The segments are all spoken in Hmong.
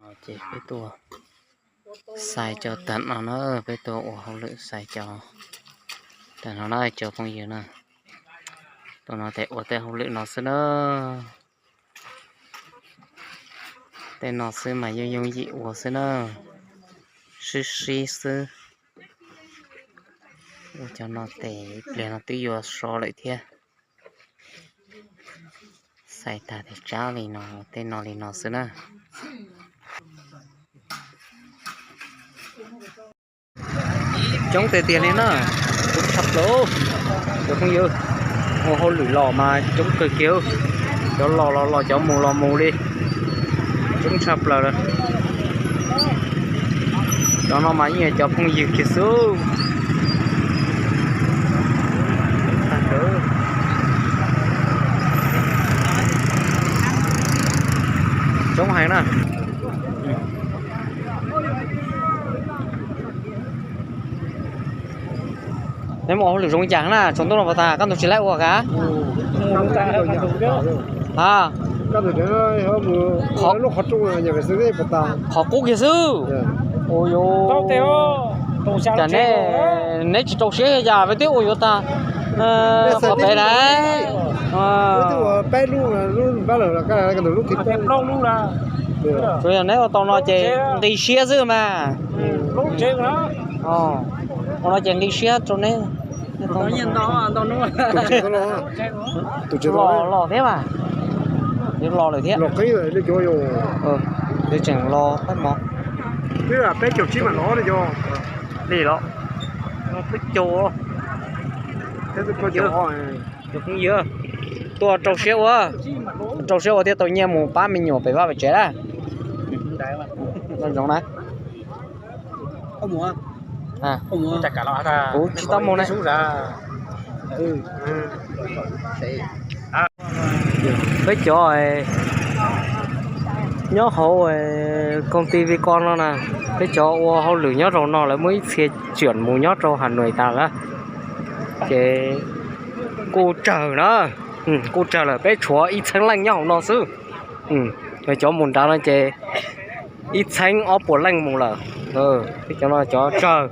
Ces peb tuaj xais cov tag no na, peb tuaj ua hauj lwm xais cov tag no na cov phooj ywg na. Tus no tes ua tej hauj lwm no xwb na. Tej no xwb mas yooj yooj yim ua xwb na, sib sib xwb. Ua cov no tes ib pliag no twb yuav so lawm thiab. Xais tag tes tsab li no, tej no li no xwb na. Coob tiag tiag li na, coob tshaj plaws. Cov phooj ywg, ua hauj lwm los mas coob kawg kiag, cov los los los, cov mus los mus li, coob tshaj plaws lawm. Cov no mas yeej cov phooj ywg kiag xwb. Coob heev na. Neb mus ua hauj lwm zoo cas na, tsaus ntuj no puas tas, koj ntu tsis laib ua kav? A, qhov qub kiag xwb. Ua yuav, cas neb, neb tsis rau siab yog cas peb twb ua yuav tag qhov pem na. Tsuas yog neb ua tau no ces nqi siab xwb mas. Ua no ces nqi siab rau neb. Los los thiab mas, los lawm thiab. Twb tseem los pab mov. Li los, peb caug, cov phooj ywg, tuaj rau siab ua, rau siab ua thiaj tau nyiaj mus pab me nyuam pem vaj pem tsev na. Zoo na. Kuv tsis tau mus na. Peb cov nyob hauv koom ti vi ko no na, peb cov ua hauj lwm nyob rau no lawv muaj ib txhia tseem mus nyob rau Has Nuis tas lawm. Ces kuj tsawg na, kuj tsawg lawm, peb tshuav ib txheeb leej nyob hauv no xwb. Cov mus nrad no ces ib txheeb ob puas leej mus lawm. Peb cov no cov tsawg,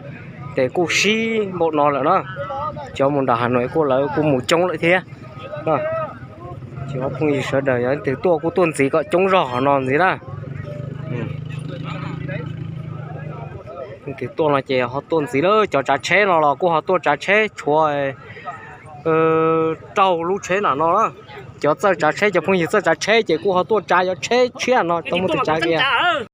ces kuj sib npaum no lawm na. Cov mus nram Has Nuis kuj lawv kuj mus coob lawm thiab. Ces ob phooj ywg sawv daws yog leej twg tuaj kuj tuaj ntxiv kom coob zog qhov no ntxiv na. Leej twg tuaj no ces ho tuaj ntxiv lawm, cov tsav tsheb no los kuj ho tuaj tsav tsheb tshuav rau lub tsheb nram no na. Cov txawj tsav tsheb, cov phooj ywg txawj tsav tsheb ces kuj ho tuaj tsav cov tsheb tshiab no tau muaj tus tsav kiag.